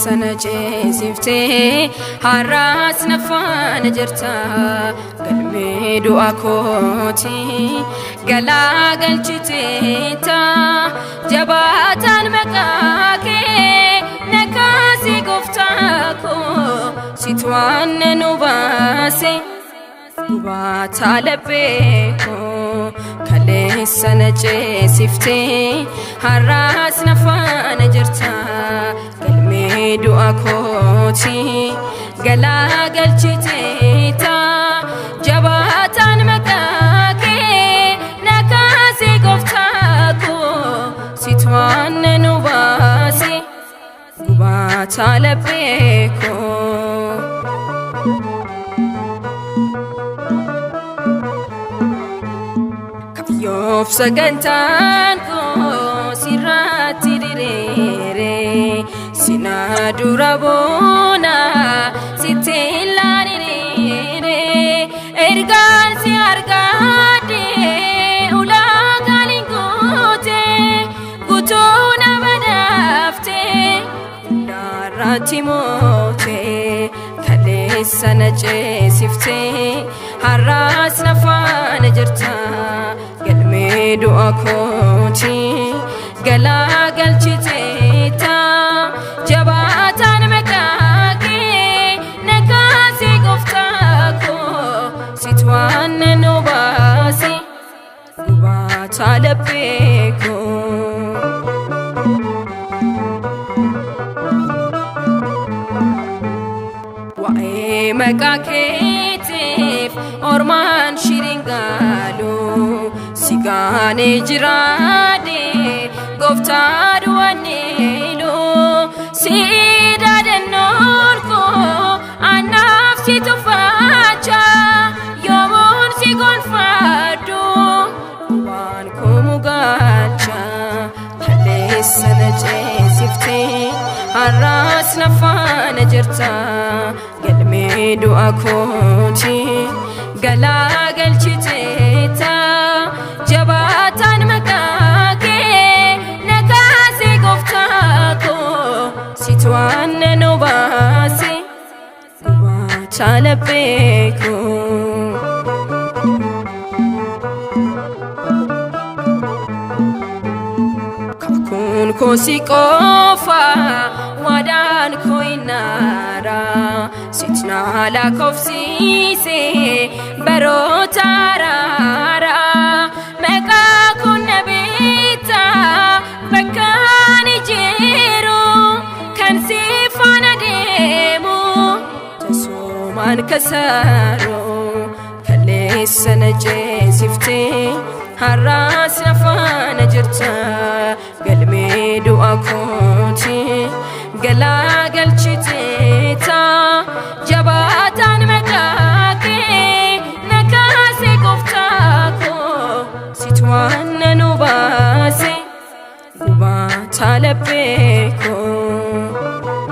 Kaleessa na ceesiftee har'as na faana jirta. Galmee du'a kooti galaa galchiteeta. Jabaataan maqaa kee na kaase gooftaa koo, situ waan nu baase gubaataa laphee koo. Kaleessa na ceesiftee har'as na faana jirta. Galmee du'a kooti galaa galchiteeta. Jabaataan maqaa kee na kaase gooftaa koo, situ waan nu baase gubaataa laphee koo. Kayyoof sagantaan koo sirratti diriire, sina dura boona sitti ilaaliriire. Ergaan si argaadhe ulaagaaleen guute, guutuu na badhaafte, hundaarratti moote. Kaleessa na ceesiftee har'as na faana jirta. Galmee du'a kooti galaa galchiteeta. Jabaataan maqaa kee na kaase gooftaa koo, situ waan nu baase gubaataa laphee koo. Waa'ee maqaa keetiif ormaan shiringaalu, si gaanee jiraadhe gooftaa du'anneelu. Si daadannoon koo anaaf si tuffacha, yoomuun si gonfadhu waan koo mugalcha. Kaleessa na ceesiftee har'as na faana jirta. Galmee du'a kooti galaa galchiteeta. Jabaataan maqaa kee na kaase gooftaa koo, situ waan nu baase gubaataa laphee koo. Kakuun koo si qofa, waadaan koo innaara, situ na lakkoofsiise baroota araara. Maqaa kun na beekta bakka ani jiru, kan si faana deemu tasumaan kasaaru. Kaleessa na ceesiftee har'as na faana jirta. Galmee du'a kooti galaa galchiteeta. Jabaataan maqaa kee na kaase gooftaa koo, situ waan nu baase gubaataa laphee koo.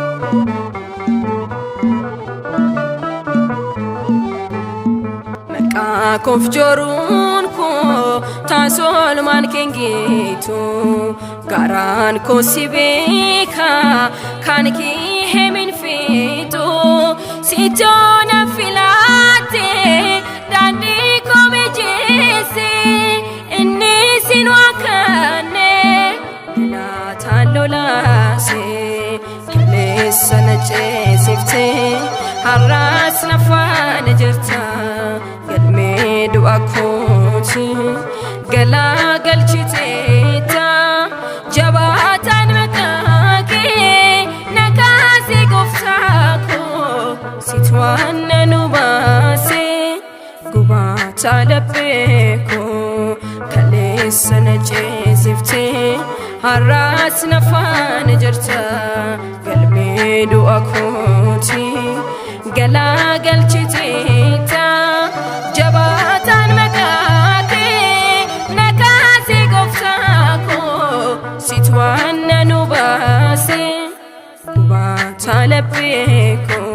Maqaa koof joruun koo taasolmaan kengeetu, garaan koo si beeka kan kee hemin feetu. Sittoo na filaatte daandii koo mijeesse, inni sin waaqanne galaataan lolaase. Kaleessa na ceesiftee har'as na faana jirta. Galmee du'a kooti galaa galchiteeta. Jabaataan maqaa kee na kaase gooftaa koo, situ waan nu baase gubaataa laphee koo. Kaleessa na ceesiftee har'as na faana jirta. Galmee du'a kooti galaa galchiteeta. Jabaataan maqaa kee na kaase gooftaa koo, situ waan nu baase gubaataa laphee koo.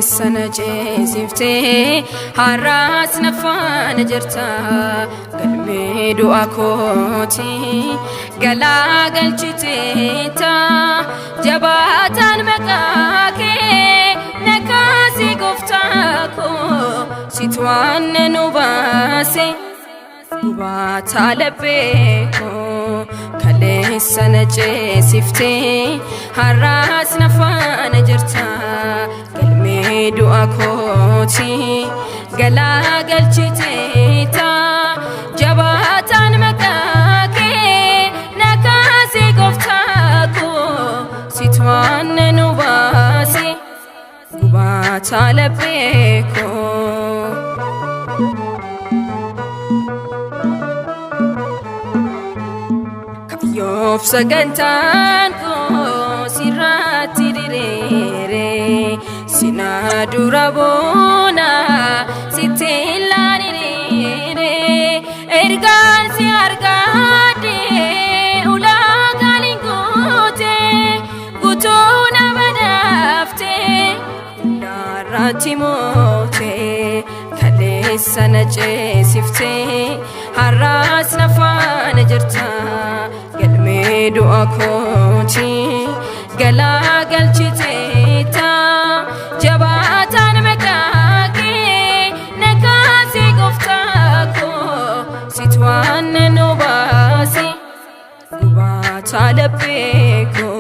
Kaleessa na ceesiftee har'as na faana jirta. Galmee du'a kooti galaa galchiteeta. Jabaataan maqaa kee na kaase gooftaa koo, situ waan nu baase gubaataa laphee koo. Kaleessa na ceesiftee har'as na faana jirta. Galmee du'a kooti galaa galchiteeta. Jabaataan maqaa kee na kaase gooftaa koo, situ waan nu baase gubaataa laphee koo. Kayyoof sagantaan koo sirratti diriire, sina dura boona sitti ilaalire. Ergaan si argadhe ulaagaaleen guute, guutuu na badhaafte, hundaarratti moote. Kaleessa na ceesiftee har'as na faana jirta. Galmee du'a kooti galaa galchiteeta. Jabaataan maqaa kee na kaase gooftaa koo, situ waan nu baase gubaataa laphee koo.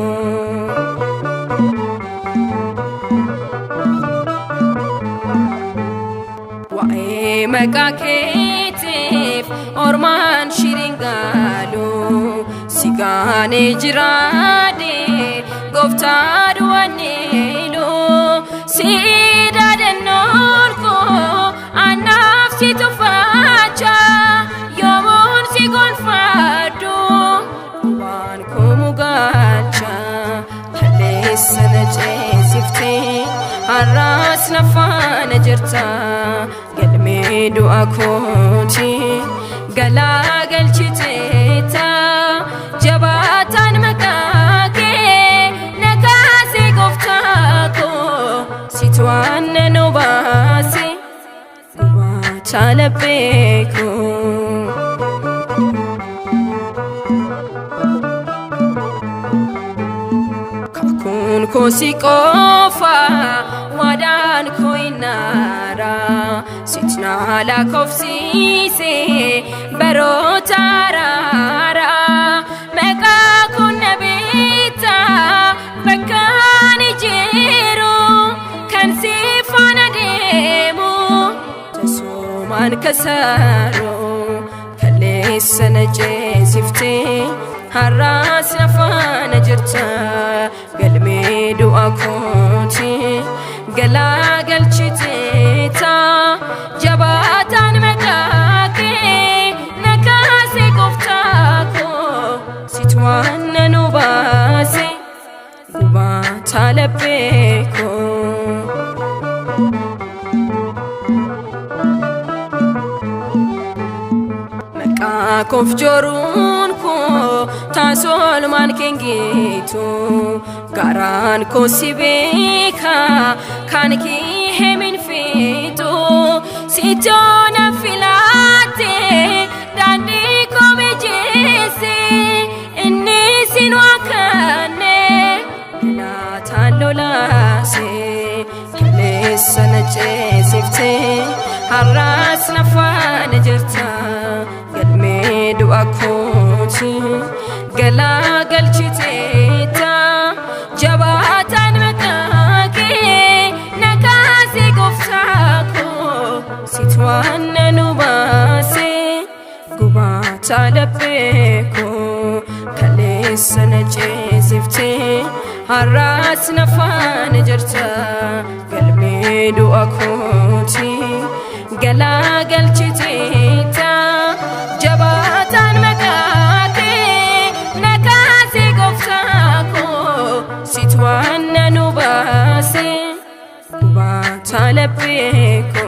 Waa'ee maqaa keetiif ormaan shiringaalu si gaanee jiraade gooftaa du'aniilu. Si daadannoon koo anaaf si tuffacha, yoomuun si gonfadhu waan koo mugalcha. Kaleessa na ceesiftee har'as na faana jirta. Galmee du'a kooti galaa galchiteeta. Jabaataan maqaa kee na kaase gooftaa koo, situ waan nu baase gubaataa laphee koo. Kakuun koo si qofa, waadaan koo inaara, situ na lakkoofsise baroota araara. Maqaa kun na beekta bakka ani jiru, kan si faana deemu tasumaan kasaaru. Kaleessa na ceesiftee har'as na faana jirta. Galmee du'a kooti galaa galchiteeta. Jabaataan maqaa kee na kaase gooftaa koo, situ waan nu baase gubaataa laphee koo. Maqaa koof joruun koo taasolumaan kengeetu, garaan koo si beeka kan kee hemin feetu. Sittoo na filaatte daandii koo mijeesse, inni sin waaqanne galaataan lolaase. Kaleessa na ceesiftee har'as na faana jirta. Galmee du'a kooti galaa galchiteeta. Jabaataan maqaa kee na kaase gooftaa koo, situ waan nu baase gubaataa laphee koo. Kaleessa na ceesiftee har'as na faana jirta. Galmee du'a kooti galaa galchiteeta. Jabaataan maqaa kee na kaase gooftaa koo, situ waan nu baase gubaataa laphee koo.